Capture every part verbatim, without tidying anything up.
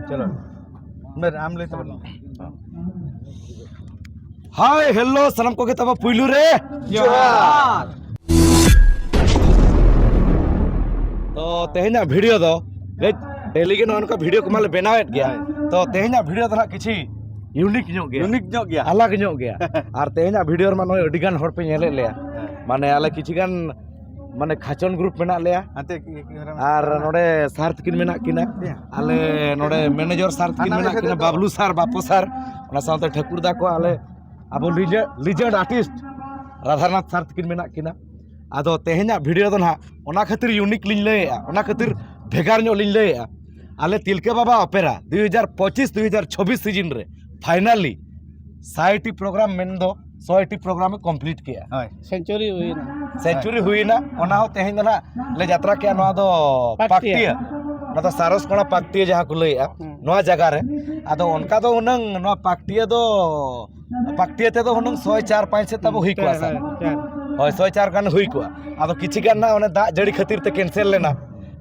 ᱪᱚᱞᱚ᱾ ᱢᱮᱨ, ᱟᱢ ᱞᱟᱹᱭ ᱛᱟᱵᱚᱱ ᱢᱮ᱾ ᱦᱟᱭ, ᱦᱮᱞᱳ, ᱥᱟᱱᱟᱢ ᱠᱚᱜᱮ ᱛᱟᱵᱚ ᱯᱩᱭᱞᱩ ᱨᱮ ᱡᱚᱦᱟᱨ᱾ ᱛᱚ, ᱛᱮᱦᱮᱧᱟᱜ ᱵᱷᱤᱰᱤᱭᱳ ᱫᱚ, ᱰᱮᱞᱤ ᱜᱮ ᱱᱚᱜᱼᱚ ᱱᱚᱝᱠᱟ ᱵᱷᱤᱰᱤᱭᱳ ᱠᱚᱢᱟ ᱞᱮ ᱵᱮᱱᱟᱣᱮᱫ ᱜᱮᱭᱟ᱾ ᱦᱳᱭ᱾ ᱛᱚ, ᱛᱮᱦᱮᱧᱟᱜ ᱵᱷᱤᱰᱤᱭᱳ ᱫᱚ ᱦᱟᱸᱜ ᱠᱤᱪᱷᱤ ᱤᱭᱩᱱᱤᱠ ᱧᱚᱜ ᱜᱮᱭᱟ᱾ ᱤᱭᱩᱱᱤᱠ ᱧᱚᱜ ᱜᱮᱭᱟ᱾ ᱟᱞᱟᱜᱽ ᱧᱚᱜ ᱜᱮᱭᱟ᱾ ᱟᱨ ᱛᱮᱦᱮᱧᱟᱜ ᱵᱷᱤᱰᱤᱭᱳ ᱨᱮᱢᱟ ᱱᱚᱜᱼᱚᱭ ᱟᱹᱰᱤ ᱜᱟᱱ ᱦᱚᱲ ᱯᱮ ᱧᱮᱞᱮᱫ ᱞᱮᱭᱟ᱾ ᱦᱮᱸ᱾ ᱢᱟᱱᱮ, ᱟᱞᱮ ᱠᱤᱪᱷᱤ ᱜᱟᱱ, ᱢᱟᱱᱮ, ᱠᱷᱟᱪᱚᱱ ᱜᱨᱩᱯ ᱢᱮᱱᱟᱜ ᱞᱮᱭᱟ᱾ ᱦᱟᱱᱛᱮ ᱠᱤ-, ᱠᱤ-, ᱠᱤ-, ᱟᱨ ᱱᱚᱰᱮ ᱥᱟᱨ ᱛᱟᱹᱠᱤᱱ ᱢᱮᱱᱟᱜ ᱠᱤᱱᱟ᱾ ᱦᱮᱸ᱾ ᱟᱞᱮ ᱱᱚᱰᱮ ᱢᱮᱱᱮᱡᱚᱨ ᱥᱟᱨ ᱛᱟᱹᱠᱤᱱ ᱦᱟᱱᱟ ᱢᱮᱱᱟᱜ ᱢᱮᱥᱮ ᱠᱤᱱᱟ, ᱫᱚ᱾ ᱵᱟᱵᱞᱩ ᱥᱟᱨ, ᱵᱟᱯᱩ ᱥᱟᱨ, ᱚᱱᱟ ᱥᱟᱶᱛᱮ ᱴᱷᱟᱹᱠᱩᱨ ᱫᱟ ᱠᱚ, ᱟᱞᱮ ᱟᱵᱚ ᱞᱤᱡᱮ-, ᱞᱤᱡᱮᱱᱰ ᱟᱨᱴᱤᱥᱴ ᱨᱟᱫᱷᱟᱨᱟᱱᱟᱛᱷ ᱥᱟᱨ ᱛᱟᱹᱠᱤᱱ ᱢᱮᱱᱟᱜ ᱠᱤᱱᱟ᱾ ᱟᱫᱚ ᱛᱮᱦᱮᱧᱟᱜ ᱵᱷᱤᱰᱤᱭᱳ ᱫᱚ ᱱᱟᱦᱟᱜ ᱚᱱᱟ ᱠᱷᱟᱹᱛᱤᱨ ᱤᱭᱩᱱᱤᱠ ᱞᱤᱧ ᱞᱟᱹᱭᱮᱜᱼᱟ, ᱚᱱᱟ ᱠᱷᱟᱹᱛᱤᱨ ᱵᱷᱮᱜᱟᱨ ᱧᱚᱜ ᱞᱤᱧ ᱞᱟᱹᱭᱮᱜᱼᱟ᱾ ᱟᱞᱮ ᱛᱤᱞᱠᱟᱹ ᱵᱟᱵᱟ ᱚᱯᱮᱨᱟ ᱫᱩ ᱦᱟᱡᱟᱨ ᱯᱚᱸᱪᱤᱥ ᱫᱩ ᱦᱟᱡᱟᱨ ᱪᱷᱚᱵᱵᱤᱥ ᱥᱤᱡᱤᱱ ᱨᱮ ᱯᱷᱟᱭᱱᱟᱞᱤ ᱥᱟᱭ ᱴᱤ ᱯᱨᱳᱜᱨᱟᱢ ᱢᱮᱱᱫᱚ ᱥᱚᱭ ᱴᱤ ᱯᱨᱳᱜᱨᱟᱢ ᱮ ᱠᱚᱢᱯᱞᱤᱴ ᱠᱮᱜᱼᱟ᱾ ᱦᱳᱭ᱾ ᱥᱮᱱᱪᱩᱨᱤ ᱦᱩᱭᱱᱟ᱾ ᱥᱮᱱᱪᱩᱨᱤ ᱦᱩᱭᱱᱟ, ᱚᱱᱟ ᱦᱚᱸ ᱛᱮᱦᱮᱧ ᱫᱚ ᱱᱟᱦᱟᱜ ᱞᱮ ᱡᱟᱛᱨᱟ ᱠᱮᱜᱼᱟ᱾ ᱱᱚᱣᱟ ᱫᱚ ᱯᱟᱠᱴᱤᱭᱟᱹ᱾ ᱯᱟᱠᱴᱤᱭᱟᱹ, ᱚᱱᱟ ᱫᱚ ᱥᱟᱨᱚᱥ ᱠᱚᱲᱟ ᱯᱟᱠᱴᱤᱭᱟᱹ ᱡᱟᱦᱟᱸ ᱠᱚ ᱞᱟᱹᱭᱮᱜᱼᱟ, ᱦᱩᱸ᱾ ᱱᱚᱣᱟ ᱡᱟᱭᱜᱟ ᱨᱮ᱾ ᱟᱫᱚ ᱚᱱᱠᱟ ᱫᱚ ᱦᱩᱱᱟᱹᱝ ᱱᱚᱣᱟ ᱯᱟᱠᱴᱤᱭᱟᱹ ᱫᱚ, ᱯᱟᱠᱴᱤᱭᱟᱹ ᱛᱮᱫᱚ ᱦᱩᱱᱟᱹᱝ ᱥᱚᱭ ᱪᱟᱨ ᱯᱟᱸᱪ ᱥᱮᱫ ᱛᱟᱵᱚ ᱦᱩᱭ ᱠᱚᱜᱼᱟ, ᱥᱟᱨ᱾ ᱦᱳᱭ, ᱪᱟᱨ᱾ ᱦᱳᱭ, ᱥᱚᱭ ᱪᱟᱨ ᱜᱟᱱ ᱦᱩᱭ ᱠᱚᱜᱼᱟ᱾ ᱟᱫᱚ ᱠᱤᱪᱷᱤ ᱜᱟᱱ ᱱᱟᱜ ᱚᱱᱮ ᱫᱟᱜ ᱡᱟᱹᱲᱤ ᱠᱷᱟᱹᱛᱤᱨ ᱛᱮ ᱠᱮᱱᱥᱮᱞ ᱞᱮᱱᱟ᱾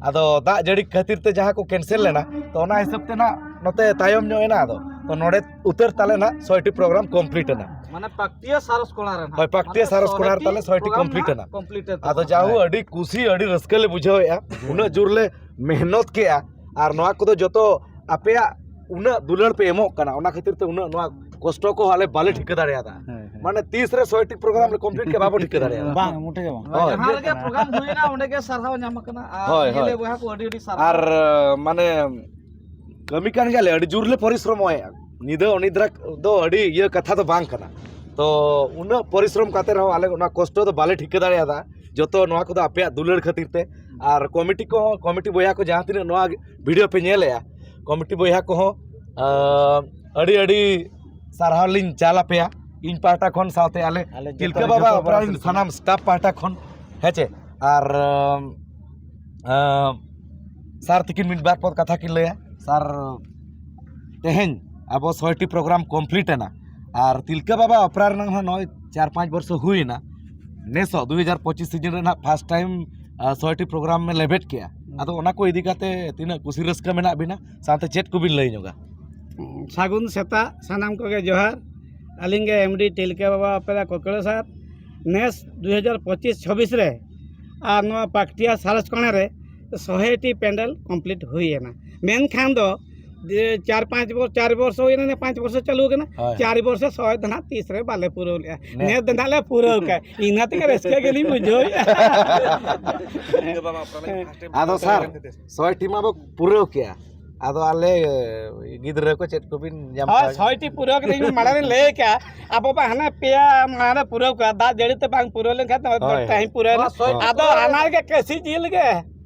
ᱟᱫᱚ ᱫᱟᱜ ᱡᱟᱹᱲᱤ ᱠᱷᱟᱹᱛᱤᱨ ᱛᱮ ᱡᱟᱦᱟᱸ ᱠᱚ ᱠᱮᱱᱥᱮᱞ ᱞᱮᱱᱟ, ᱛᱚ ᱚᱱᱟ ᱦᱤᱥᱟᱹᱵ ᱛᱮ ᱱᱟᱜ ᱱᱚᱛᱮ ᱛᱟᱭᱚᱢ ᱧᱚᱜ ᱮᱱᱟ᱾ ᱟᱫᱚ ᱛᱚ ᱱᱚᱰᱮ ᱩᱛᱟᱹᱨ ᱛᱟᱞᱮ ᱱᱟᱜ ᱥᱚᱭ ᱴᱤ ᱯᱨᱳᱜᱨᱟᱢ ᱠᱚᱢᱯᱞᱤᱴ ᱮᱱᱟ᱾ ᱢᱟᱱᱮ ᱯᱟᱠᱴᱤᱭᱟᱹ ᱥᱟᱨᱚᱥ ᱠᱚᱲᱟ ᱨᱮ ᱱᱟᱜ᱾ ᱦᱳᱭ, ᱯᱟᱠᱴᱤᱭᱟᱹ ᱢᱟᱱᱮ ᱥᱟᱨᱚᱥ ᱠᱚᱲᱟ ᱨᱮ ᱛᱟᱞᱮ ᱥᱚᱭ ᱴᱤ ᱯᱨᱳᱜᱨᱟᱢ ᱠᱚᱢᱯᱞᱤᱴ ᱱᱟᱜ ᱮᱱᱟ᱾ ᱠᱚᱢᱯᱞᱤᱴ ᱮᱱ ᱟᱫᱚ ᱛᱟᱵᱚᱱᱟ᱾ ᱡᱟᱦᱳ ᱦᱳᱭ᱾ ᱟᱹᱰᱤ ᱠᱩᱥᱤ, ᱟᱹᱰᱤ ᱨᱟᱹᱥᱠᱟᱹ ᱞᱮ ᱵᱩᱡᱷᱟᱹᱣᱮᱫᱼᱟ᱾ ᱩᱱᱟᱹᱜ ᱡᱳᱨ ᱞᱮ ᱢᱮᱦᱱᱚᱛ ᱠᱮᱜᱼᱟ᱾ ᱟᱨ ᱱᱚᱣᱟ ᱠᱚᱫᱚ ᱡᱚᱛᱚ ᱟᱯᱮᱭᱟᱜ ᱩᱱᱟᱹᱜ ᱫᱩᱞᱟᱹᱲ ᱯᱮ ᱮᱢᱚᱜ ᱠᱟᱱᱟ, ᱚᱱᱟ ᱠᱷᱟᱹᱛᱤᱨ ᱛᱮ ᱩᱱᱟᱹᱜ ᱱᱚᱣᱟ ᱠᱚᱥᱴᱚ ᱠᱚᱦᱚᱸ ᱟᱞᱮ ᱵᱟᱞᱮ ᱴᱷᱤᱠᱟᱹ ᱫᱟᱲᱮᱭᱟᱫᱟ᱾ ᱦᱮᱸ, ᱦᱮᱸ᱾ ᱢᱟᱱᱮ ᱛᱤᱥ ᱨᱮ ᱥᱚᱭ ᱴᱤ ᱯᱨᱳᱜᱨᱟᱢ ᱞᱮ ᱠᱚᱢᱯᱞᱤᱴ ᱠᱮᱫ, ᱵᱟᱵᱚ ᱴᱷᱤᱠᱟᱹ ᱫᱟᱲᱮᱭᱟᱫᱟ᱾ ᱵᱟᱝ, ᱢᱚᱴᱷᱮ ᱜᱮ ᱵᱟᱝ᱾ ᱦᱳᱭ᱾ ᱡᱟᱦᱟᱸ ᱨᱮᱜᱮ ᱯᱨᱳᱜᱨᱟᱢ ᱦᱩᱭᱱᱟ, ᱚᱸᱰᱮ ᱜᱮ ᱥᱟᱨᱦᱟᱣ ᱧᱟᱢ ᱟᱠᱟᱱᱟ᱾ ᱟᱨ ᱦᱳᱭ, ᱧᱮᱞᱮ ᱦᱳᱭ᱾ ᱵᱚᱭᱦᱟ ᱠᱚ ᱟᱹᱰᱤ ᱟᱹᱰᱤ ᱥᱟᱨᱦᱟᱣ᱾ ᱟᱨ, ᱢᱟᱱᱮ, ᱠᱟᱹᱢᱤ ᱠᱟᱱ ᱜᱮᱭᱟᱞᱮ, ᱟᱹᱰᱤ ᱡᱳᱨ ᱞᱮ ᱯᱚᱨᱤᱥᱨᱚᱢᱚᱜᱼᱟ᱾ ᱧᱤᱫᱟᱹ ᱚᱱᱤᱫᱨᱟ ᱫᱚ ᱟᱹᱰᱤ ᱤᱭᱟᱹ ᱠᱟᱛᱷᱟ ᱫᱚ ᱵᱟᱝ ᱠᱟᱱᱟ᱾ ᱛᱚ, ᱩᱱᱟᱹᱜ ᱯᱚᱨᱤᱥᱨᱚᱢ ᱠᱟᱛᱮ ᱨᱮᱦᱚᱸ ᱟᱞᱮ ᱚᱱᱟ ᱠᱚᱥᱴᱚ ᱫᱚ ᱵᱟᱞᱮ ᱴᱷᱤᱠᱟᱹ ᱫᱟᱲᱮᱭᱟᱫᱟ᱾ ᱡᱚᱛᱚ ᱱᱚᱣᱟ ᱠᱚᱫᱚ ᱟᱯᱮᱭᱟᱜ ᱫᱩᱞᱟᱹᱲ ᱠᱷᱟᱹᱛᱤᱨ ᱛᱮ᱾ ᱟᱨ ᱠᱚᱢᱤᱴᱤ ᱠᱚᱦᱚᱸ, ᱠᱚᱢᱤᱴᱤ ᱵᱚᱭᱦᱟ ᱠᱚ ᱡᱟᱦᱟᱸ ᱛᱤᱱᱟᱹᱜ ᱱᱚᱣᱟ ᱵᱷᱤᱰᱤᱭᱳ ᱯᱮ ᱧᱮᱞᱮᱜᱼᱟ, ᱠᱚᱢᱤᱴᱤ ᱵᱚᱭᱦᱟ ᱠᱚᱦᱚᱸ, ᱟᱸ, ᱟᱹᱰᱤ ᱟᱹᱰᱤ ᱥᱟᱨᱦᱟᱣ ᱞᱤᱧ ᱪᱟᱞ ᱟᱯᱮᱭᱟ ᱤᱧ ᱯᱟᱦᱴᱟ ᱠᱷᱚᱱ, ᱥᱟᱶᱛᱮ ᱟᱞᱮ ᱟᱞᱮ ᱡᱚᱛᱚ ᱛᱤᱞᱠᱟᱹ ᱡᱚᱛᱚ ᱵᱟᱵᱟ ᱵᱚᱭᱦᱟ ᱚᱯᱮᱨᱟ ᱨᱮᱱ ᱥᱟᱱᱟᱢ ᱥᱴᱟᱯ ᱯᱟᱦᱴᱟ ᱠᱷᱚᱱ, ᱦᱮᱸ ᱪᱮ? ᱟᱨ, ᱟᱸ, ᱥᱟᱨ ᱛᱤᱠᱤᱱ ᱢᱤᱫ ᱵᱟᱨ ᱯᱚᱫ ᱠᱟᱛᱷᱟ ᱠᱤᱱ ᱞᱟᱹᱭᱟ᱾ ᱥᱟᱨ, ᱛᱮᱦᱮᱧ ᱟᱵᱚ ᱥᱚᱭ ᱴᱤ ᱯᱨᱳᱜᱨᱟᱢ ᱠᱚᱢᱯᱞᱤᱴ ᱮᱱᱟ, ᱟᱨ ᱛᱤᱞᱠᱟᱹ ᱵᱟᱵᱟ ᱚᱯᱮᱨᱟ ᱨᱮᱱᱟᱜ ᱦᱟᱸᱜ ᱱᱚᱜᱼᱚᱭ ᱪᱟᱨ ᱯᱟᱸᱪ ᱵᱚᱨᱥᱚ ᱦᱩᱭᱮᱱᱟ᱾ ᱱᱮᱥᱚᱜ ᱫᱩ ᱦᱟᱡᱟᱨ ᱯᱚᱸᱪᱤᱥ ᱥᱤᱡᱤᱱ ᱨᱮ ᱱᱟᱜ ᱯᱷᱟᱥᱴ ᱴᱟᱭᱤᱢ, ᱟᱸ, ᱥᱚᱭ ᱴᱤ ᱯᱨᱳᱜᱨᱟᱢ ᱮ ᱞᱮᱵᱮᱫ ᱠᱮᱜᱼᱟ᱾ ᱟᱫᱚ ᱚᱱᱟ ᱠᱚ ᱤᱫᱤ ᱠᱟᱛᱮ ᱛᱤᱱᱟᱹᱜ ᱠᱩᱥᱤ ᱨᱟᱹᱥᱠᱟᱹ ᱢᱮᱱᱟᱜ ᱵᱤᱱᱟ, ᱥᱟᱶᱛᱮ ᱪᱮᱫ ᱠᱚᱵᱤᱱ ᱞᱟᱹᱭ ᱧᱚᱜᱟ? ᱥᱟᱹᱜᱩᱱ ᱥᱮᱛᱟᱜ ᱥᱟᱱᱟᱢ ᱠᱚᱜᱮ ᱡᱚᱦᱟᱨ᱾ ᱟᱹᱞᱤᱧ ᱜᱮ ᱮᱢ ᱰᱤ ᱴᱤᱞᱠᱟᱹ ᱵᱟᱵᱟ ᱚᱯᱮᱨᱟ ᱠᱚᱠᱲᱟᱹ ᱥᱟᱨ᱾ ᱱᱮᱥ ᱫᱩ ᱦᱟᱡᱟᱨ ᱯᱚᱸᱪᱤᱥ ᱪᱷᱚᱵᱵᱤᱥ ᱨᱮ ᱟᱨ ᱱᱚᱣᱟ ᱯᱟᱠᱴᱤᱭᱟ ᱥᱟᱨᱮᱥ ᱠᱚᱬᱮ ᱨᱮ ᱥᱚᱭ ᱴᱤ ᱯᱮᱱᱰᱮᱞ ᱠᱚᱢᱯᱞᱤᱴ ᱦᱩᱭ ᱮᱱᱟ᱾ ᱢᱮᱱᱠᱷᱟᱱ ᱫᱚ ᱡᱮ ᱪᱟᱨ ᱯᱟᱸᱪ ᱵᱚᱨ ᱪᱟᱨ ᱵᱚᱨᱥᱚ ᱦᱩᱭ ᱮᱱᱟ, ᱯᱟᱸᱪ ᱵᱚᱨᱥᱚ ᱪᱟᱹᱞᱩ ᱟᱠᱟᱱᱟ᱾ ᱦᱳᱭ᱾ ᱪᱟᱨ ᱵᱚᱨᱥᱚ ᱥᱚᱭ ᱫᱚ ᱱᱟᱦᱟᱜ ᱛᱤᱥ ᱨᱮ ᱵᱟᱞᱮ ᱯᱩᱨᱟᱹᱣ ᱞᱮᱜᱼᱟ᱾ ᱱᱮᱥ ᱫᱚ ᱱᱟᱦᱟᱜ ᱞᱮ ᱯᱩᱨᱟᱹᱣ ᱠᱟᱜᱼᱟ᱾ ᱤᱱᱟᱹ ᱛᱮᱜᱮ ᱨᱟᱹᱥᱠᱟᱹ ᱜᱮᱞᱤᱧ ᱵᱩᱡᱷᱟᱹᱣᱮᱫᱼᱟ᱾ ᱟᱫᱚ ᱥᱟᱨ, ᱥᱚᱭ ᱴᱤ ᱢᱟ ᱵᱚ ᱯᱩᱨᱟᱹᱣ ᱠᱮᱜᱼᱟ᱾ ᱟᱫᱚ ᱟᱞᱮ ᱜᱤᱫᱽᱨᱟᱹ ᱠᱚ ᱪᱮᱫ ᱠᱚᱵᱤᱱ ᱧᱟᱢ ᱦᱳᱭ, ᱠᱚᱣᱟ? ᱥᱚᱭ ᱴᱤ ᱯᱩᱨᱟᱹᱣ ᱠᱟᱛᱮ ᱤᱧ ᱢᱟᱲᱟᱝ ᱨᱤᱧ ᱞᱟᱹᱭ ᱠᱟᱜᱼᱟ, ᱟᱵᱚ ᱢᱟ ᱦᱟᱱᱮ ᱯᱮᱭᱟ ᱢᱟᱲᱟᱝ ᱨᱮ ᱯᱩᱨᱟᱹᱣ ᱠᱚᱜᱼᱟ, ᱫᱟᱜ ᱡᱟᱹᱲᱤ ᱛᱮ ᱵᱟᱝ ᱯᱩᱨᱟᱹᱣ ᱞᱮᱱᱠᱷᱟᱱ ᱫᱚ ᱦᱳᱭ, ᱦᱳᱭ᱾ ᱛᱮᱦᱮᱧ ᱯᱩᱨᱟᱹᱣ ᱮᱱᱟ᱾ ᱱᱚᱣᱟ ᱥᱚᱭ ᱴᱤ ᱟᱫᱚ ᱯᱩᱨᱟᱹᱣ ᱦᱟᱱᱟ ᱨᱮ ᱜᱮ ᱠᱟᱹᱥᱤ ᱡᱤᱞ ᱜᱮ᱾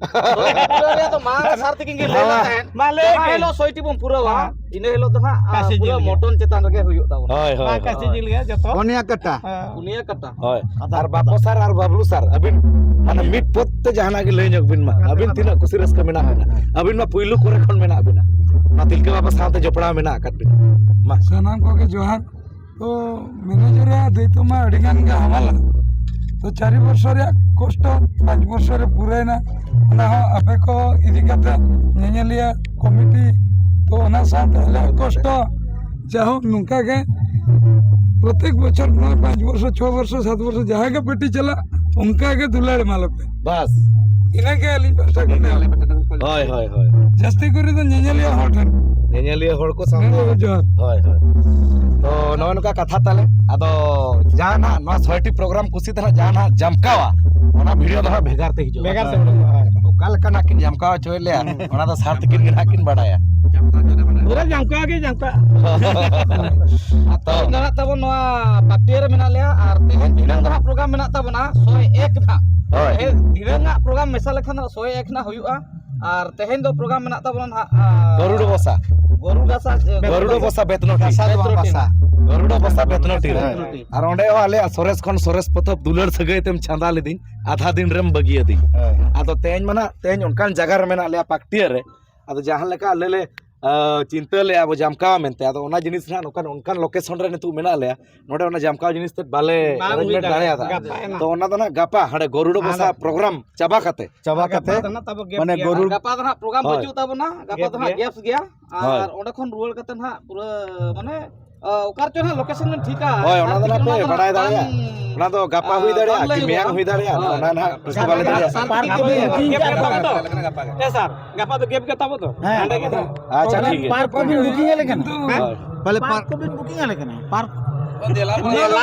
ᱥᱚᱭ ᱴᱤ ᱯᱩᱨᱟᱹᱣ ᱨᱮᱭᱟᱜ ᱫᱚ ᱢᱟ ᱥᱟᱨ ᱛᱤᱠᱤᱱ ᱜᱮ ᱞᱟᱹᱭ ᱞᱮᱫ ᱛᱟᱦᱮᱸᱫ᱾ ᱢᱟ ᱞᱟᱹᱭ ᱡᱟᱦᱟᱸ ᱵᱤᱱ᱾ ᱦᱤᱞᱳᱜ ᱥᱚᱭ ᱴᱤ ᱵᱚᱱ ᱯᱩᱨᱟᱹᱣᱟ, ᱦᱮᱸ᱾ ᱤᱱᱟᱹ ᱦᱤᱞᱳᱜ ᱫᱚ ᱦᱟᱸᱜ, ᱠᱟᱹᱥᱤ ᱯᱩᱨᱟᱹ ᱡᱤᱞ ᱜᱮ᱾ ᱢᱚᱴᱚᱱ ᱪᱮᱛᱟᱱ ᱨᱮᱜᱮ ᱦᱩᱭᱩᱜ ᱛᱟᱵᱚᱱᱟ᱾ ᱦᱳᱭ, ᱦᱳᱭ, ᱢᱟ ᱦᱳᱭ᱾ ᱠᱟᱹᱥᱤ ᱡᱤᱞ ᱜᱮ ᱡᱚᱛᱚ᱾ ᱯᱩᱱᱭᱟ ᱠᱟᱴᱟ᱾ ᱦᱮᱸ᱾ ᱯᱩᱱᱭᱟ ᱠᱟᱴᱟ᱾ ᱦᱳᱭ᱾ ᱟᱫᱚ ᱟᱨ ᱵᱟᱯᱚ ᱥᱟᱨ ᱟᱨ ᱵᱟᱵᱞᱩ ᱥᱟᱨ, ᱟᱹᱵᱤᱱ ᱢᱟᱱᱮ ᱢᱤᱫ ᱯᱚᱫ ᱛᱮ ᱡᱟᱦᱟᱱᱟᱜ ᱜᱮ ᱞᱟᱹᱭ ᱧᱚᱜ ᱵᱤᱱ ᱢᱟ, ᱟᱹᱵᱤᱱ ᱛᱤᱱᱟᱹᱜ ᱠᱩᱥᱤ ᱨᱟᱹᱥᱠᱟᱹ ᱢᱮᱱᱟᱜ ᱵᱤᱱᱟ? ᱟᱹᱵᱤᱱ ᱢᱟ ᱯᱩᱭᱞᱩ ᱠᱚᱨᱮ ᱠᱷᱚᱱ ᱢᱮᱱᱟᱜ ᱵᱤᱱᱟ, ᱚᱱᱟ ᱛᱤᱞᱠᱟᱹ ᱵᱟᱵᱟ ᱥᱟᱶᱛᱮ ᱡᱚᱯᱲᱟᱣ ᱢᱮᱱᱟᱜ ᱟᱠᱟᱫ ᱵᱤᱱᱟ᱾ ᱢᱟ᱾ ᱥᱟᱱᱟᱢ ᱠᱚᱜᱮ ᱡᱚᱦᱟᱨ᱾ ᱛᱚ ᱢᱮᱱᱮᱡᱟᱨ ᱨᱮᱭᱟᱜ ᱫᱟᱭᱤᱛᱛᱚ ᱢᱟ ᱟᱹᱰᱤ ᱜᱟᱱ ᱜᱮ ᱦᱟᱢᱟᱞᱟ᱾ ᱛᱚ ᱪᱟᱨ ᱵᱚᱨᱥᱚ ᱨᱮᱭᱟᱜ ᱠᱚᱥᱴᱚ ᱯᱟᱸᱪ ᱵᱚᱨᱥᱚ ᱨᱮ ᱯᱩᱨᱟᱹᱭᱮᱱᱟ, ᱚᱱᱟ ᱦᱚᱸ ᱟᱯᱮ ᱠᱚ ᱤᱫᱤ ᱠᱟᱛᱮ, ᱧᱮᱧᱮᱞᱤᱭᱟᱹ ᱠᱚᱢᱤᱴᱤ, ᱛᱚ ᱚᱱᱟ ᱥᱟᱶᱛᱮ ᱟᱞᱮᱭᱟᱜ ᱠᱚᱥᱴᱚ, ᱡᱟᱭᱦᱳᱠ ᱱᱚᱝᱠᱟ ᱜᱮ ᱯᱨᱚᱛᱮᱠ ᱵᱚᱪᱷᱚᱨ ᱱᱚᱣᱟ ᱯᱟᱸᱪ ᱵᱚᱨᱥᱚ, ᱪᱷᱚ ᱵᱚᱨᱥᱚ, ᱥᱟᱛ ᱵᱚᱨᱥᱚ ᱡᱟᱦᱟᱸ ᱜᱮ ᱯᱟᱨᱴᱤ ᱪᱟᱞᱟᱜ, ᱚᱱᱠᱟ ᱜᱮ ᱫᱩᱞᱟᱹᱲ ᱮᱢᱟ ᱞᱮᱯᱮ᱾ ᱵᱟᱥ᱾ ᱤᱱᱟᱹᱜᱮ ᱟᱹᱞᱤᱧ ᱯᱟᱦᱴᱟ ᱠᱷᱚᱱ ᱱᱮᱦᱚᱨ᱾ ᱦᱳᱭ, ᱦᱳᱭ, ᱦᱳᱭ᱾ ᱡᱟᱹᱥᱛᱤ ᱠᱚᱨᱮ ᱫᱚ ᱧᱮᱧᱮᱞᱤᱭᱟᱹ ᱦᱚᱲ ᱴᱷᱮᱱ᱾ ᱧᱮᱧᱮᱞᱤᱭᱟᱹ ᱦᱚᱲ ᱠᱚ ᱥᱟᱶᱛᱮ᱾ ᱦᱮᱸ, ᱡᱚᱦᱟᱨ᱾ ᱦᱳᱭ, ᱦᱳᱭ᱾ ᱛᱚ ᱱᱚᱜᱼᱚᱭ ᱱᱚᱝᱠᱟ ᱠᱟᱛᱷᱟ ᱛᱟᱞᱮ᱾ ᱟᱫᱚ ᱡᱟᱦᱟᱸ ᱱᱟᱦᱟᱜ ᱱᱚᱣᱟ ᱥᱚᱭ ᱴᱤ ᱯᱨᱳᱜᱨᱟᱢ ᱠᱩᱥᱤ ᱛᱮ ᱱᱟᱦᱟᱜ ᱡᱟᱦᱟᱸ ᱱᱟᱦᱟᱜ ᱡᱟᱢᱠᱟᱣᱟ, ᱚᱱᱟ ᱵᱷᱤᱰᱤᱭᱳ ᱫᱚ ᱱᱟᱦᱟᱜ ᱵᱷᱮᱜᱟᱨ ᱛᱮ ᱦᱤᱡᱩᱜᱼᱟ᱾ ᱵᱷᱮᱜᱟᱨ ᱛᱮ ᱩᱰᱩᱠᱚᱜᱼᱟ, ᱦᱳᱭ᱾ ᱚᱠᱟ ᱞᱮᱠᱟ ᱱᱟᱦᱟᱜ ᱠᱤᱱ ᱡᱟᱢᱠᱟᱣ ᱦᱚᱪᱚᱭᱮᱫ ᱞᱮᱭᱟ, ᱦᱩᱸ᱾ ᱚᱱᱟ ᱫᱚ ᱥᱟᱨ ᱛᱟᱹᱠᱤᱱ ᱜᱮ ᱱᱟᱦᱟᱜ ᱠᱤᱱ ᱵᱟᱰᱟᱭᱟ᱾ ᱯᱩᱨᱟᱹ ᱡᱟᱢᱠᱟᱣ ᱜᱮ ᱡᱟᱢᱠᱟᱣ᱾ ᱛᱚ ᱛᱮᱦᱮᱧ ᱫᱚ ᱱᱟᱦᱟᱜ ᱛᱟᱵᱚᱱ ᱱᱚᱣᱟ ᱯᱟᱠᱴᱤᱭᱟᱹ ᱨᱮ ᱢᱮᱱᱟᱜ ᱞᱮᱭᱟ, ᱟᱨ ᱛᱮᱦᱮᱧ ᱫᱷᱤᱱᱟᱹᱝ ᱫᱚ ᱱᱟᱦᱟᱜ ᱯᱨᱳᱜᱨᱟᱢ ᱢᱮᱱᱟᱜ ᱛᱟᱵᱚᱱᱟ ᱥᱚᱭ ᱮᱠ ᱱᱟᱦᱟᱜ᱾ ᱦᱳᱭ᱾ ᱛᱮᱦᱮᱧ ᱫᱷᱤᱱᱟᱹᱝ ᱟᱜ ᱯᱨᱳᱜᱨᱟᱢ ᱢᱮᱥᱟ ᱞᱮᱠᱷᱟᱱ ᱫᱚ ᱥᱚᱭ ᱮᱠ ᱱᱟᱦᱟᱜ ᱦᱩᱭᱩᱜᱼᱟ᱾ ᱟᱨ ᱛᱮᱦᱮᱧ ᱫᱚ ᱯᱨᱳᱜᱨᱟᱢ ᱢᱮᱱᱟᱜ ᱛᱟᱵᱚᱱᱟ ᱱᱟᱦᱟᱜ, ᱟᱨ ᱜᱚᱨᱩᱰ ᱵᱟᱥᱟ᱾ ᱜᱚᱨᱩᱰ ᱵᱟᱥᱟ, ᱜᱚᱨᱩᱰ ᱵᱟᱥᱟ ᱵᱮᱛᱱᱚᱴᱤ᱾ ᱜᱟᱥᱟ ᱫᱚ ᱵᱟᱝ ᱵᱮᱛᱱᱚᱴᱤ᱾ ᱵᱟᱥᱟ᱾ ᱜᱚᱨᱩᱰ ᱵᱟᱥᱟ ᱵᱮᱛᱱᱚᱴᱤ ᱨᱮ᱾ ᱵᱮᱛᱱᱚᱴᱤ᱾ ᱟᱨ ᱚᱸᱰᱮ ᱦᱚᱸ ᱟᱞᱮᱭᱟᱜ ᱥᱚᱨᱮᱥ ᱠᱷᱚᱱ ᱥᱚᱨᱮᱥ ᱯᱚᱛᱚᱵ ᱫᱩᱞᱟᱹᱲ ᱥᱟᱹᱜᱟᱹᱭ ᱛᱮᱢ ᱪᱷᱟᱸᱫᱟ ᱞᱤᱫᱤᱧ, ᱟᱫᱷᱟ ᱫᱤᱱ ᱨᱮᱢ ᱵᱟᱹᱜᱤᱭᱟᱹᱫᱤᱧ᱾ ᱦᱳᱭ᱾ ᱟᱫᱚ ᱛᱮᱦᱮᱧ ᱢᱟ ᱱᱟᱦᱟᱜ, ᱛᱮᱦᱮᱧ ᱚᱱᱠᱟᱱ ᱡᱟᱭᱜᱟ ᱨᱮ ᱢᱮᱱᱟᱜ ᱞᱮᱭᱟ ᱯᱟᱠᱴᱤᱭᱟᱹ ᱨᱮ, ᱟᱫᱚ ᱡᱟᱦᱟᱸ ᱞᱮᱠᱟ ᱟᱞᱮ ᱞᱮ ᱟᱸ, ᱪᱤᱱᱛᱟᱹ ᱞᱮᱜᱼᱟ ᱵᱚ ᱡᱟᱢᱠᱟᱣ ᱢᱮᱱᱛᱮ, ᱟᱫᱚ ᱚᱱᱟ ᱡᱤᱱᱤᱥ ᱱᱟᱦᱟᱜ ᱱᱚᱝᱠᱟᱱ, ᱚᱱᱠᱟᱱ location ᱨᱮ ᱱᱤᱛᱚᱜ ᱢᱮᱱᱟᱜ ᱞᱮᱭᱟ, ᱱᱚᱰᱮ ᱚᱱᱟ ᱡᱟᱢᱠᱟᱣ ᱡᱤᱱᱤᱥ ᱛᱮᱫ ᱵᱟᱞᱮ ᱵᱟᱝ ᱦᱩᱭ arrangement ᱫᱟᱲᱮᱭᱟᱜᱼᱟ᱾ ᱫᱟᱲᱮᱭᱟᱫᱟ᱾ ᱜᱟᱯᱟ ᱮᱱᱟᱝ᱾ ᱛᱚ ᱚᱱᱟ ᱫᱚ ᱱᱟᱦᱟᱜ ᱜᱟᱯᱟ ᱦᱟᱸᱰᱮ ᱜᱚᱨᱩᱰᱚ ᱵᱟᱥᱟ ᱦᱟᱸᱰᱮ᱾ Program ᱪᱟᱵᱟ ᱠᱟᱛᱮ᱾ ᱪᱟᱵᱟ ᱟᱨ ᱜᱟᱯᱟ ᱠᱟᱛᱮ, ᱫᱚ ᱱᱟᱦᱟᱜ ᱛᱟᱵᱚ gap ᱢᱟᱱᱮ ᱜᱮᱭᱟ᱾ ᱜᱚᱨᱩᱰ ᱟᱨ ᱜᱟᱯᱟ ᱫᱚ ᱱᱟᱦᱟᱜ program ᱦᱳᱭ᱾ ᱵᱟᱹᱪᱩᱜ ᱛᱟᱵᱚᱱᱟ, ᱜᱟᱯᱟ ᱜᱮᱯ ᱫᱚ ᱱᱟᱦᱟᱜ ᱜᱮᱭᱟ᱾ Gaps ᱜᱮᱭᱟ᱾ ᱦᱳᱭ᱾ ᱟᱨ ᱚᱸᱰᱮ ᱠᱷᱚᱱ ᱨᱩᱣᱟᱹᱲ ᱠᱟᱛᱮ ᱱᱟᱦᱟᱜ ᱯᱩᱨᱟᱹ ᱢᱟᱱᱮ, ᱟ, ᱚᱠᱟ ᱨᱮᱪᱚ ᱱᱟᱦᱟᱜ location ᱞᱤᱧ ᱴᱷᱤᱠᱟ᱾ ᱦᱳᱭ, ᱟᱨ ᱚᱱᱟ ᱫᱚ ᱴᱷᱤᱠ ᱱᱟᱦᱟᱜ ᱯᱮ ᱚᱱᱟ ᱫᱚ ᱵᱟᱰᱟᱭ ᱵᱟᱝ, ᱫᱟᱲᱮᱭᱟᱜᱼᱟ᱾ ᱚᱱᱟ ᱫᱚ ᱜᱟᱯᱟ ᱟ, ᱦᱩᱭ ᱵᱟᱝ ᱫᱟᱲᱮᱭᱟᱜᱼᱟ, ᱞᱟᱹᱭ ᱠᱤ ᱢᱮᱭᱟᱝ ᱦᱩᱭᱩᱜᱼᱟ᱾ ᱦᱩᱭ ᱫᱟᱲᱮᱭᱟᱜᱼᱟ, ᱦᱳᱭ᱾ ᱚᱱᱟ ᱱᱟᱦᱟᱜ ᱴᱷᱤᱠᱟᱹ ᱵᱟᱞᱮ ᱫᱟᱲᱮᱭᱟᱜᱼᱟ᱾ ᱥᱟᱨ ᱛᱤᱠᱤᱱ ᱜᱮ ᱜᱮᱯ ᱜᱮ ᱛᱟᱵᱚ ᱫᱚ᱾ ᱮ ᱥᱟᱨ, ᱜᱟᱯᱟ ᱫᱚ ᱜᱮᱯ ᱜᱮ ᱛᱟᱵᱚ ᱫᱚ᱾ ᱦᱮᱸ᱾ ᱦᱟᱸᱰᱮ ᱜᱮ ᱛᱚ᱾ ᱟᱪᱪᱷᱟ, ᱴᱷᱤᱠ ᱜᱮᱭᱟ᱾ Park ᱠᱚᱵᱤᱱ booking ᱟᱞᱮ ᱠᱟᱱᱟ? ᱦᱮᱸ? ᱦᱳᱭ᱾ ᱯᱟᱞᱮ park park ᱠᱚᱵᱤᱱ booking ᱟᱞᱮ ᱠᱟᱱᱟ? Park? ᱧᱮᱞ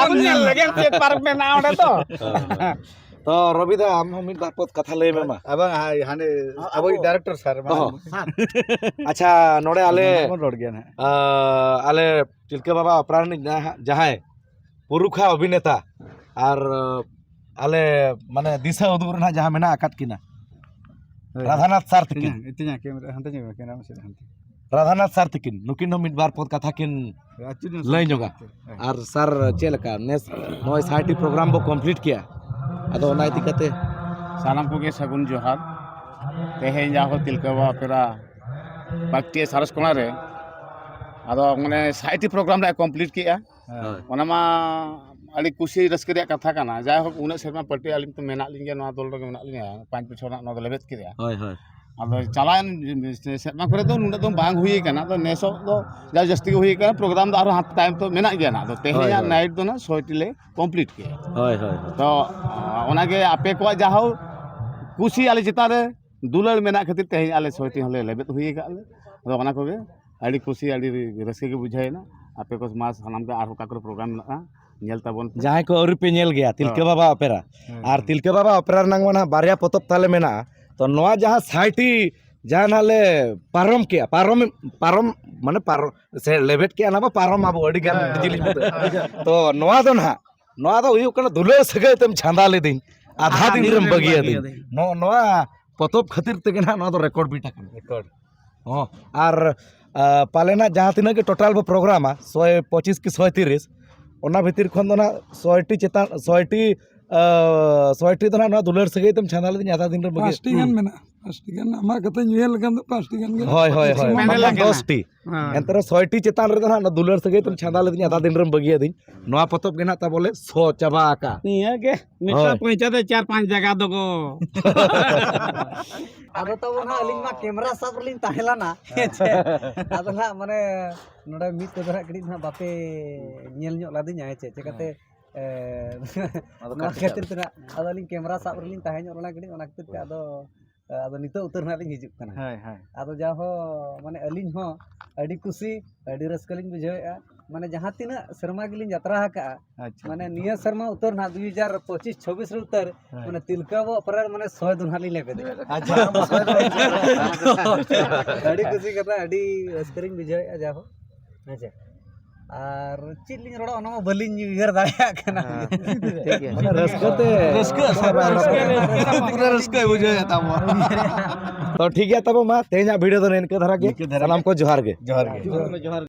ᱟᱵᱚᱱ ᱧᱮᱞ ᱞᱮᱜᱮ ᱪᱮᱫ park ᱢᱮᱱᱟᱜᱼᱟ ᱚᱸᱰᱮ ᱫᱚ᱾ ᱦᱳᱭ, ᱦᱳᱭ᱾ ᱛᱚ ᱨᱚᱵᱤ ᱫᱟ, ᱟᱢ ᱦᱚᱸ ᱢᱤᱫ ᱵᱟᱨ ᱯᱚᱫ ᱠᱟᱛᱷᱟ ᱞᱟᱹᱭ ᱢᱮ ᱢᱟ᱾ ᱟᱵᱟᱝ, ᱦᱟᱱᱮ ᱟᱵᱚᱭᱤᱡ ᱟᱵᱚ᱾ Director sir, ᱢᱟ᱾ ᱦᱚᱸ᱾ ᱟᱪᱪᱷᱟ, ᱱᱚᱰᱮ ᱟᱞᱮ, ᱵᱚᱱ ᱨᱚᱲ ᱜᱮᱭᱟ ᱱᱟᱦᱟᱜ᱾ ᱟ, ᱟᱞᱮ ᱛᱤᱞᱠᱟᱹ ᱵᱟᱵᱟ ᱚᱯᱮᱨᱟ ᱨᱤᱱᱤᱡ ᱡᱟᱦᱟᱸ, ᱡᱟᱦᱟᱸᱭ ᱯᱩᱨᱩᱠᱷᱟ ᱚᱵᱷᱤᱱᱮᱛᱟ ᱟᱨ, ᱟ, ᱟᱞᱮ ᱢᱟᱱᱮ ᱫᱤᱥᱟᱹ ᱩᱫᱩᱜ ᱨᱮᱱᱟᱜ ᱡᱟᱦᱟᱸ ᱢᱮᱱᱟᱜ ᱟᱠᱟᱫ ᱠᱤᱱᱟ, ᱦᱳᱭ᱾ ᱨᱟᱫᱷᱟᱱᱟᱛᱷ sir ᱛᱤᱠᱤᱱ᱾ ᱛᱤᱧᱟ, ᱛᱤᱧᱟ, camera ᱦᱟᱱᱛᱮ ᱧᱚᱜ ᱢᱮ, camera ᱢᱮᱥᱮ ᱦᱟᱱᱛᱮ᱾ ᱨᱟᱫᱷᱟᱱᱟᱛᱷ sir ᱛᱤᱠᱤᱱ, ᱱᱩᱠᱤᱱ ᱦᱚᱸ ᱢᱤᱫ ᱵᱟᱨ ᱯᱚᱫ ᱠᱟᱛᱷᱟ ᱠᱤᱱ ᱟᱹᱪᱩᱨ ᱧᱚᱜ ᱞᱟᱹᱭ ᱥᱮ ᱧᱚᱜᱟ᱾ ᱦᱟᱱᱛᱮ᱾ ᱦᱮᱸ᱾ ᱟᱨ sir, ᱪᱮᱫ ᱞᱮᱠᱟ ᱱᱮᱥ ᱱᱚᱜᱼᱚᱭ ᱥᱟᱭᱴᱤ program ᱵᱚ complete ᱠᱮᱜᱼᱟ, ᱟᱫᱚ ᱚᱱᱟ ᱤᱫᱤ ᱠᱟᱛᱮ? ᱥᱟᱱᱟᱢ ᱠᱚᱜᱮ ᱥᱟᱹᱜᱩᱱ ᱡᱚᱦᱟᱨ᱾ ᱛᱮᱦᱮᱧ ᱡᱟᱦᱳ ᱛᱤᱞᱠᱟᱹ ᱵᱟᱵᱟ ᱚᱯᱮᱨᱟ ᱯᱟᱠᱴᱤ ᱥᱟᱨᱚᱥ ᱠᱚᱬᱟ ᱨᱮ, ᱟᱫᱚ ᱢᱟᱱᱮ ᱥᱟᱭᱴᱤ program ᱞᱮ complete ᱠᱮᱜᱼᱟ᱾ ᱦᱮᱸ᱾ ᱦᱳᱭ᱾ ᱚᱱᱟ ᱢᱟ ᱟᱹᱰᱤ ᱠᱩᱥᱤ ᱨᱟᱹᱥᱠᱟᱹ ᱨᱮᱭᱟᱜ ᱠᱟᱛᱷᱟ ᱠᱟᱱᱟ᱾ ᱡᱟᱭᱦᱳᱠ, ᱩᱱᱟᱹᱜ ᱥᱮᱨᱢᱟ ᱯᱟᱹᱴᱤ ᱟᱹᱞᱤᱧ ᱛᱚ ᱢᱮᱱᱟᱜ ᱞᱤᱧ ᱜᱮᱭᱟ, ᱱᱚᱣᱟ ᱫᱚᱞ ᱨᱮᱜᱮ ᱢᱮᱱᱟᱜ ᱞᱤᱧᱟ, ᱯᱟᱸᱪ ᱵᱚᱪᱷᱚᱨ ᱨᱮᱱᱟᱜ ᱱᱚᱣᱟ ᱫᱚ ᱞᱮᱵᱮᱫ ᱠᱮᱫᱟ᱾ ᱦᱳᱭ, ᱦᱳᱭ᱾ ᱟᱫᱚ ᱪᱟᱞᱟᱣᱮᱱ ᱥᱮᱨᱢᱟ ᱠᱚᱨᱮ ᱫᱚ ᱱᱩᱱᱟᱹᱜ ᱫᱚ ᱵᱟᱝ ᱦᱩᱭ ᱠᱟᱱᱟ, ᱟᱫᱚ ᱱᱮᱥᱚᱜ ᱫᱚ ᱡᱟ ᱡᱟᱹᱥᱛᱤ ᱜᱮ ᱦᱩᱭ ᱠᱟᱱᱟ᱾ Program ᱫᱚ ᱟᱨᱦᱚᱸ ᱦᱟᱱᱛᱮ ᱛᱟᱭᱚᱢ ᱛᱚ ᱢᱮᱱᱟᱜ ᱜᱮᱭᱟ ᱱᱟᱜ, ᱟᱫᱚ ᱦᱳᱭ, ᱛᱮᱦᱮᱧᱟᱜ ᱦᱳᱭ᱾ Night ᱫᱚ ᱱᱟᱜ ᱥᱚᱭᱴᱤ ᱞᱮ complete ᱠᱮᱜᱼᱟ᱾ ᱦᱳᱭ, ᱦᱳᱭ, ᱦᱳᱭ᱾ ᱛᱚ, ᱚᱱᱟᱜᱮ ᱟᱯᱮ ᱠᱚᱣᱟᱜ ᱡᱟᱦᱳ ᱠᱩᱥᱤ ᱟᱞᱮ ᱪᱮᱛᱟᱱ ᱨᱮ ᱫᱩᱞᱟᱹᱲ ᱢᱮᱱᱟᱜ ᱠᱷᱟᱹᱛᱤᱨ ᱛᱮᱦᱮᱧ ᱟᱞᱮ ᱥᱚᱭᱴᱤ ᱦᱚᱸᱞᱮ ᱞᱮᱵᱮᱫ ᱦᱩᱭ ᱟᱠᱟᱫ ᱞᱮ᱾ ᱟᱫᱚ ᱚᱱᱟ ᱠᱚᱜᱮ ᱟᱹᱰᱤ ᱠᱩᱥᱤ, ᱟᱹᱰᱤ ᱨᱟᱹᱥᱠᱟᱹ ᱜᱮ ᱵᱩᱡᱷᱟᱹᱣᱮᱱᱟ᱾ ᱟᱯᱮ ᱠᱚ ᱢᱟ ᱥᱟᱱᱟᱢ ᱜᱮ ᱟᱨᱦᱚᱸ ᱚᱠᱟ ᱠᱚᱨᱮ program ᱢᱮᱱᱟᱜᱼᱟ, ᱧᱮᱞ ᱛᱟᱵᱚᱱ ᱯᱮ᱾ ᱡᱟᱦᱟᱸᱭ ᱠᱚ ᱟᱹᱣᱨᱤ ᱯᱮ ᱧᱮᱞ ᱜᱮᱭᱟ, ᱛᱤᱞᱠᱟᱹ ᱦᱳᱭ᱾ ᱵᱟᱵᱟ ᱚᱯᱮᱨᱟ᱾ ᱦᱮᱸ, ᱟᱨ ᱦᱮᱸ᱾ ᱛᱤᱞᱠᱟᱹ ᱵᱟᱵᱟ ᱚᱯᱮᱨᱟ ᱨᱮᱱᱟᱜ ᱢᱟ ᱱᱟᱦᱟᱜ ᱵᱟᱨᱭᱟ ᱯᱚᱛᱚᱵ ᱛᱟᱞᱮ ᱢᱮᱱᱟᱜᱼᱟ᱾ ᱛᱚ ᱱᱚᱣᱟ ᱡᱟᱦᱟᱸ ᱥᱟᱭᱴᱤ ᱡᱟᱦᱟᱸ ᱱᱟᱦᱟᱜ ᱞᱮ ᱯᱟᱨᱚᱢ ᱠᱮᱜᱼᱟ, ᱯᱟᱨᱚᱢ, ᱯᱟᱨᱚᱢ, ᱢᱟᱱᱮ ᱯᱟᱨᱚᱢ, ᱥᱮ ᱞᱮᱵᱮᱫ ᱠᱮᱜᱼᱟ, ᱚᱱᱟ ᱢᱟ ᱯᱟᱨᱚᱢ ᱟᱵᱚ ᱟᱹᱰᱤ ᱜᱟᱱ ᱦᱮᱸ, ᱡᱤᱱᱤᱥ ᱦᱮᱸ, ᱵᱚᱱ ᱦᱮᱸ᱾ ᱛᱚ ᱱᱚᱣᱟ ᱫᱚ ᱱᱟᱦᱟᱜ, ᱱᱚᱣᱟ ᱫᱚ ᱦᱩᱭᱩᱜ ᱠᱟᱱᱟ ᱫᱩᱞᱟᱹᱲ ᱥᱟᱹᱜᱟᱹᱭ ᱛᱮᱢ ᱪᱷᱟᱸᱫᱟ ᱞᱤᱫᱤᱧ, ᱟᱫᱷᱟ ᱟᱫᱷᱟ ᱫᱤᱱ ᱫᱤᱱ ᱨᱮᱢ ᱨᱮᱢ ᱵᱟᱹᱜᱤᱭᱟᱫᱤᱧ᱾ ᱵᱟᱹᱜᱤᱭᱟᱫᱤᱧ᱾ ᱱᱚᱜᱼᱚ ᱱᱚᱣᱟ ᱯᱚᱛᱚᱵ ᱠᱷᱟᱹᱛᱤᱨ ᱛᱮᱜᱮ ᱱᱟᱦᱟᱜ ᱱᱚᱣᱟ ᱫᱚ record beat ᱟᱠᱟᱱᱟ᱾ Record᱾ ᱦᱚᱸ, ᱟᱨ, ᱟ, ᱯᱟᱞᱮ ᱱᱟᱜ ᱡᱟᱦᱟᱸ ᱛᱤᱱᱟᱹᱜ ᱜᱮ total ᱵᱚ ᱯᱨᱳᱜᱨᱟᱢᱟ, ᱥᱚᱭ ᱯᱚᱸᱪᱤᱥ ᱠᱤ ᱥᱚᱭ ᱛᱤᱨᱤᱥ, ᱚᱱᱟ ᱵᱷᱤᱛᱤᱨ ᱠᱷᱚᱱ ᱫᱚ ᱱᱟᱜ ᱥᱚᱭ ᱴᱤ ᱪᱮᱛᱟᱱ, ᱥᱚᱭ ᱴᱤ ᱥᱚᱭᱴᱤ ᱫᱚ ᱱᱟᱦᱟᱜ ᱱᱚᱣᱟ ᱫᱩᱞᱟᱹᱲ ᱥᱟᱹᱜᱟᱹᱭ ᱛᱮᱢ ᱪᱷᱟᱸᱫᱟ ᱞᱮᱫᱤᱧ ᱟᱫᱷᱟ ᱫᱤᱱ ᱨᱮ ᱵᱟᱹᱜᱤ᱾ ᱯᱟᱸᱪᱴᱤ ᱜᱟᱱ ᱢᱮᱱᱟᱜᱼᱟ, ᱯᱟᱸᱪᱴᱤ ᱜᱟᱱ ᱟᱢᱟᱜ ᱠᱟᱛᱷᱟ ᱧᱩᱭᱮᱞ ᱞᱮᱠᱷᱟᱱ ᱫᱚ ᱯᱟᱸᱪᱴᱤ ᱜᱟᱱ ᱜᱮ᱾ ᱦᱳᱭ, ᱦᱳᱭ, ᱦᱳᱭ᱾ ᱢᱮᱱ ᱢᱟᱱᱮ ᱞᱮᱠᱷᱟᱱ᱾ ᱫᱚᱥᱴᱤ᱾ ᱦᱮᱸ᱾ ᱮᱱᱛᱮ ᱨᱮᱦᱚᱸ ᱥᱚᱭᱴᱤ ᱪᱮᱛᱟᱱ ᱨᱮᱫᱚ ᱱᱟᱦᱟᱜ ᱚᱱᱟ ᱫᱩᱞᱟᱹᱲ ᱥᱟᱹᱜᱟᱹᱭ ᱛᱮᱢ ᱪᱷᱟᱸᱫᱟ ᱞᱮᱫᱤᱧ ᱟᱫᱷᱟ ᱫᱤᱱ ᱨᱮᱢ ᱵᱟᱹᱜᱤᱭᱟᱹᱫᱤᱧ᱾ ᱱᱚᱣᱟ ᱯᱚᱛᱚᱵ ᱜᱮ ᱱᱟᱦᱟᱜ ᱛᱟᱵᱚᱞᱮ ᱥᱚ ᱪᱟᱵᱟ ᱟᱠᱟᱜᱼᱟ᱾ ᱱᱤᱭᱟᱹ ᱜᱮ ᱢᱤᱫᱴᱟᱝ ᱦᱳᱭ᱾ ᱯᱚᱭᱥᱟ ᱛᱮ ᱪᱟᱨ ᱯᱟᱸᱪ ᱡᱟᱭᱜᱟ ᱫᱚᱠᱚ᱾ ᱟᱫᱚ ᱛᱟᱵᱚ ᱱᱟᱦᱟᱜ ᱟᱹᱞᱤᱧ ᱢᱟ ᱠᱮᱢᱨᱟ ᱥᱟᱵ ᱨᱮᱞᱤᱧ ᱛᱟᱦᱮᱸ ᱞᱮᱱᱟ᱾ ᱦᱮᱸ ᱪᱮ? ᱟᱫᱚ ᱱᱟᱦᱟᱜ ᱢᱟᱱᱮ ᱱᱚᱰᱮ ᱢᱤᱫ ᱛᱮᱫᱚ ᱱᱟᱦᱟᱜ ᱠᱟᱹᱴᱤᱡ ᱱᱟᱦᱟᱜ ᱵᱟᱯᱮ ᱧᱮᱞ ᱧᱚᱜ ᱞᱟᱫᱤᱧᱟ, ᱦᱮᱸ ᱪᱮ? ᱪᱮᱠᱟᱛᱮ, ᱦᱮᱸ᱾ ᱮ, ᱟᱫᱚ ᱱᱚᱣᱟ ᱠᱟᱹᱴᱤᱡ ᱠᱷᱟᱹᱛᱤᱨ ᱛᱮ ᱱᱟᱦᱟᱜ ᱟᱫᱚ ᱟᱹᱞᱤᱧ ᱠᱮᱢᱨᱟ ᱥᱟᱵ ᱨᱮᱞᱤᱧ ᱛᱟᱦᱮᱸ ᱧᱚᱜ ᱞᱮᱱᱟ ᱠᱟᱹᱴᱤᱡ, ᱚᱱᱟ ᱠᱷᱟᱹᱛᱤᱨ ᱛᱮ ᱟᱫᱚ, ᱟᱫᱚ ᱱᱤᱛᱚᱜ ᱩᱛᱟᱹᱨ ᱱᱟᱦᱟᱜ ᱞᱤᱧ ᱦᱤᱡᱩᱜ ᱠᱟᱱᱟ᱾ ᱦᱳᱭ, ᱦᱳᱭ᱾ ᱟᱫᱚ ᱡᱟᱦᱳ ᱢᱟᱱᱮ ᱟᱹᱞᱤᱧ ᱦᱚᱸ ᱟᱹᱰᱤ ᱠᱩᱥᱤ, ᱟᱹᱰᱤ ᱨᱟᱹᱥᱠᱟᱹ ᱞᱤᱧ ᱵᱩᱡᱷᱟᱹᱣᱮᱫᱼᱟ᱾ ᱢᱟᱱᱮ ᱡᱟᱦᱟᱸ ᱛᱤᱱᱟᱹᱜ ᱥᱮᱨᱢᱟ ᱜᱮᱞᱤᱧ ᱡᱟᱛᱨᱟ ᱟᱠᱟᱜᱼᱟ, ᱟᱪᱪᱷᱟ᱾ ᱢᱟᱱᱮ ᱱᱤᱭᱟᱹ ᱥᱮᱨᱢᱟ ᱩᱛᱟᱹᱨ ᱱᱟᱦᱟᱜ ᱫᱩᱭ ᱦᱟᱡᱟᱨ ᱯᱚᱸᱪᱤᱥ ᱪᱷᱚᱵᱵᱤᱥ ᱨᱮ ᱩᱛᱟᱹᱨ, ᱦᱮᱸ᱾ ᱢᱟᱱᱮ ᱛᱤᱞᱠᱟᱹ ᱵᱟᱵᱩ ᱚᱯᱮᱨᱟ ᱨᱮ ᱢᱟᱱᱮ ᱥᱚᱭ ᱫᱚ ᱱᱟᱦᱟᱜ ᱞᱤᱧ ᱞᱮᱵᱮᱫᱮᱜᱼᱟ᱾ ᱟᱪᱪᱷᱟ᱾ ᱟᱹᱰᱤ ᱠᱩᱥᱤ ᱠᱟᱛᱷᱟ, ᱟᱹᱰᱤ ᱨᱟᱹᱥᱠᱟᱹ ᱞᱤᱧ ᱵᱩᱡᱷᱟᱹᱣᱮᱫᱼᱟ ᱡᱟᱦᱳ᱾ ᱦᱮᱸ ᱪᱮ? ᱟᱨ ᱪᱮᱫ ᱞᱤᱧ ᱨᱚᱲᱟ ᱚᱱᱟ ᱢᱟ ᱵᱟᱹᱞᱤᱧ ᱩᱭᱦᱟᱹᱨ ᱫᱟᱲᱮᱭᱟᱜ ᱠᱟᱱᱟ᱾ ᱦᱮᱸ, ᱴᱷᱤᱠ ᱜᱮᱭᱟ᱾ ᱢᱟᱱᱮ ᱨᱟᱹᱥᱠᱟᱹ ᱛᱮ᱾ ᱨᱟᱹᱥᱠᱟᱹ, ᱨᱟᱹᱥᱠᱟᱹ, ᱨᱟᱹᱥᱠᱟᱹ᱾ ᱯᱩᱨᱟᱹ ᱨᱟᱹᱥᱠᱟᱹᱭ ᱵᱩᱡᱷᱟᱹᱣᱮᱫ ᱛᱟᱵᱚᱱᱟ᱾ ᱛᱚ ᱴᱷᱤᱠ ᱜᱮᱭᱟ ᱛᱚᱵᱮ ᱢᱟ, ᱛᱮᱦᱮᱧᱟᱜ video ᱫᱚ ᱱᱤᱝᱠᱟᱹ ᱫᱷᱟᱨᱟ ᱜᱮ᱾ ᱱᱤᱝᱠᱟᱹ ᱫᱷᱟᱨᱟ ᱥᱟᱱᱟᱢ ᱜᱮ᱾ ᱠᱚ ᱡᱚᱦᱟᱨ ᱜᱮ᱾ ᱡᱚᱦᱟᱨ ᱜᱮ᱾ ᱡᱚᱦᱟᱨ ᱜᱮ᱾